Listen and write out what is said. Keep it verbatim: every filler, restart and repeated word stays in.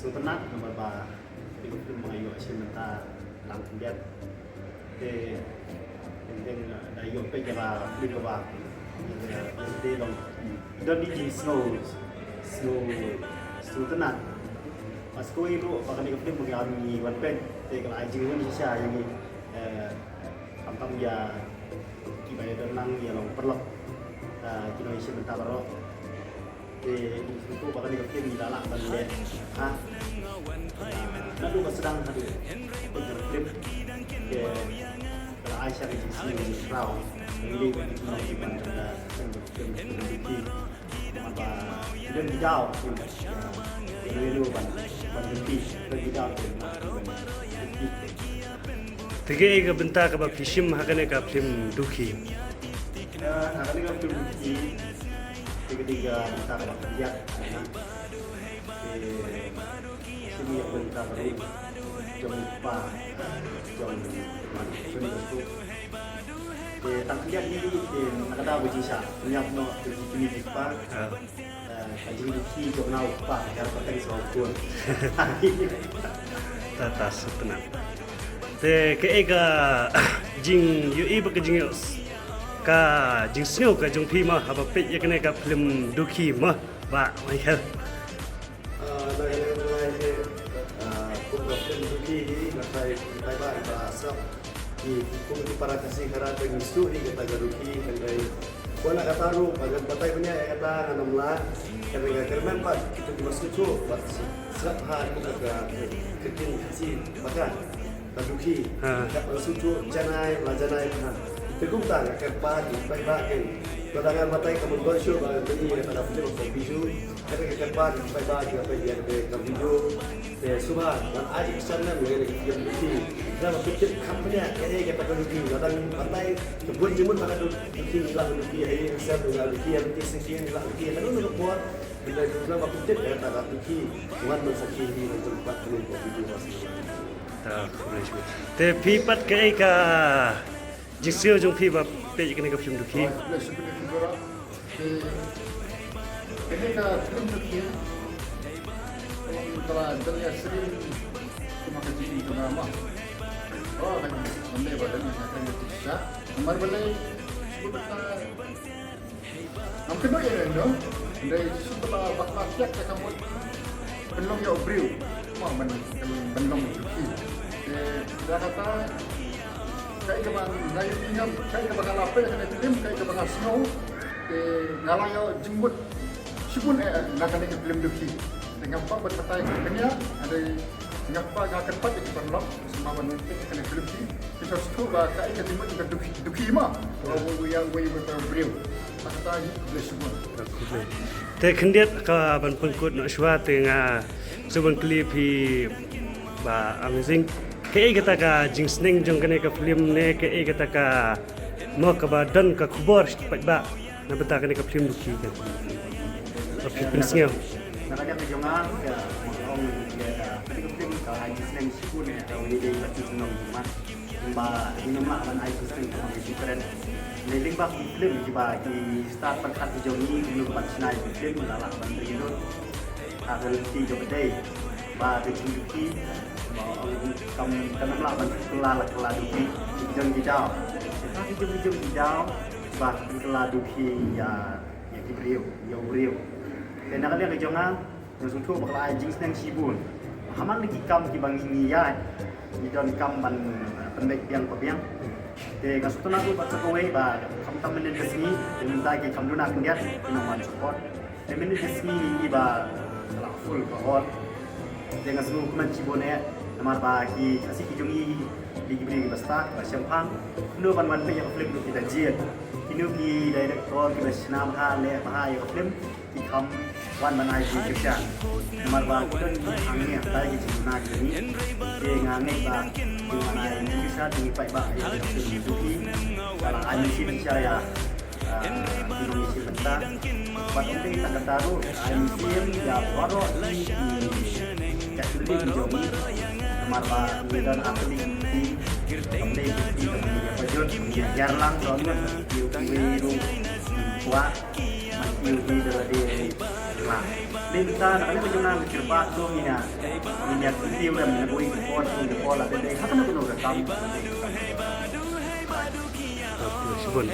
Sngewtynnat namar ba kane ka film ba nga ïoh shim bynta lang khyndiat. Te teng teng da ïoh peit ïa ka film kaba ïa te long don di jingsngew sngewtynnat. Bad kawei ruh ba kane ka film ba ngi wan peit te ka la ai jingrung shisha ïa ngi. Khamtam ïa kiba ïadon lang ïa long paralok, ki nongïashim bynta baroh. Te ngi sngewthuh ba kane ka film ngi la lah ban leh ha naduh ba sdang haduh kane ka film. Te ka la ai sha ka jingsngew jingkhraw. Ngi dei ban ïa ki nongïashim bynta film. Te kaei ka bynta kaba phi shim ha kane ka film Dukhi? Ha kane ka film Dukhi te ka dei ka bynta kaba khyndiat. Te shim ïa ka bynta ka ruh jong u kpa jong Mad Shon Dusuk. Te tang khyndiat hi te na ka daw ba jingshisha ngiap noh te ki kmie ki kpa. Ka jingdukhi jong nga u kpa ka pateng sa u khun. Tata sngewtynnat. Te kaei ka jingïohi bad ka jingïoh ka jingsngew ka jong phi ma haba peit ïa kane ka film Dukhi ma Bah Michael? Ah, na kane ka jingïohi, ah, kum ka film Dukhi hi nga tharai paidbah ba sngap ki kum ki para Khasi Khara te ngi sngewthuh hi kata ka Dukhi, hynrei wat la katta ruh ba ngan batai bniah ïa kata ngan ym lah. Hynrei nga kyrmen pat kito kiba sngewthuh bad sngap ha kum ka ktien Khasi ba ka Ka Dukhi. Ha. Ka sngewthuh janai la janai ha. Te kumta nga kyrpad ïa ki paidbah kein. Lada ngan batai ka mut don shuh ba ngan pyni ïa kata ka film ka video. Hynrei nga kyrpad ïa ki paidbah kiba peit ïa kata ka video. Te sngewbha ngan ai ka snem ïa kata ka film Dukhi. Lada phi tip kham bniah kaei kata ka Dukhi. Lada ngan batai ka bun jingmut ba ka Dukhi, ngi lah Dukhi, ai ka snem ngi lah Dukhi, ai ka snem ngi lah Dukhi. Lada ngan batai ka bun jingmut ba ka Dukhi, ngi lah Dukhi. Te phi pat kaei ka jingsngew jong phi ba peit kane ka film Dukhi? Kane ka film Dukhi ka la don ïa syriem kumba ka jingim jong nga ma. Oh, kan ym dei ba don ïa ka jingim shisha. Namar balei? Ngam kynnoh ïa no, hynrei shisha ba la bakla thiah ka mut pynlong ïa u briew. Mo ban pynlong ïa u briew. Te da kata kaei kaba nga ïohi, kaei kaba nga la peit ha kane ka film, kaei kaba nga sngew. Te nga la ïoh jingmut shibun eh na kane ka film Dukhi. Te ngam pat ban batai ka bniah, hynrei nga pat nga kyrpad ïa ki paralok sngewbha ban peit ïa kane ka film Dukhi. Kita sngewbha ba kaei ka jingmut ka Dukhi, Dukhi ma. Wa wa ya wa ya briew. Kata hi blei shibun. Te khyndiat ka ban pynkut noh shuwa te nga shu ban kylli phi Bah Amazing. Kaei kata ka jingsneng jong kane ka film ne kaei kata ka mo kaba don ka khubor sha ki paidbah na bynta kane ka film Dukhi kan? Ba phi pynsngew. Na ka liang ka jong nga, ka ong ka film ka ai jingsneng shibun ïa ka holiday ka tu jong nga. Ba ngim lah ban ai jingsneng ka jong nga. Lei lei ba ki film kiba ki star pyrkhat ki jong ngi ki long ban shna ki film la lah ban ring lut. Ha ka lynti kaba dei ba ka jingdukhi ba ong kam kam lah ban kylla la kylla dukhi. Ki jong ki daw. Ha ki jong ki jong ki daw ba kylla dukhi ïa ïa ki briew ïa u briew. Te na ka liang ka jong nga Nga sngewthuh ba ka la ai jingsneng shibun. Ha man la ki kam kiba ngi ngi ïaid ngi donkam ban, eh, pynbeit biang pa biang. Te nga sngewtynnat ruh bad sa kawei ba khamtam mynnin ka sngi, te mynta ki kam duna khyndiat ki nang wan support. Te mynnin ka sngi ngi ba ka la full ka hall. Te nga sngewkmen shibun eh namar ba ki Khasi ki jong ngi ki dei ki briew kiba stad kiba shemphang. Kumno ban wan peit ïa ka film ruh kita jied. Kino ki director kiba shna bha leh bha ïa ka film. Ki kham wan ban ai jingkyrshan. Namar ba ki don ki hangne hangtai ki jingduna ki jong ngi. Te nga ngeit ba kin wan ai jingkyrshan jong ngi paidbah ïa ka film Dukhi. Ka la ai mynsiem shisha ïa, ah, ki nongïashim bynta. Bad ym dei tang kata ruh, ai mynsiem ïa baroh ki, ki jaitbynriew ki jong ngi. Namar ba ngi don artylli ki, ym dei ki, ki ïa pajut, ki ïa hiar lang, don ngut ki, ki, ki, ki, ki, ki, ki, ki, Mat ïa u dei da la dei. Mynta na kane ka jingïalang kiba to ngin ïa, ngin ïa interview lem na kawei ka por, kawei ka por la ka dei ha kano kano ka kam. Shibun.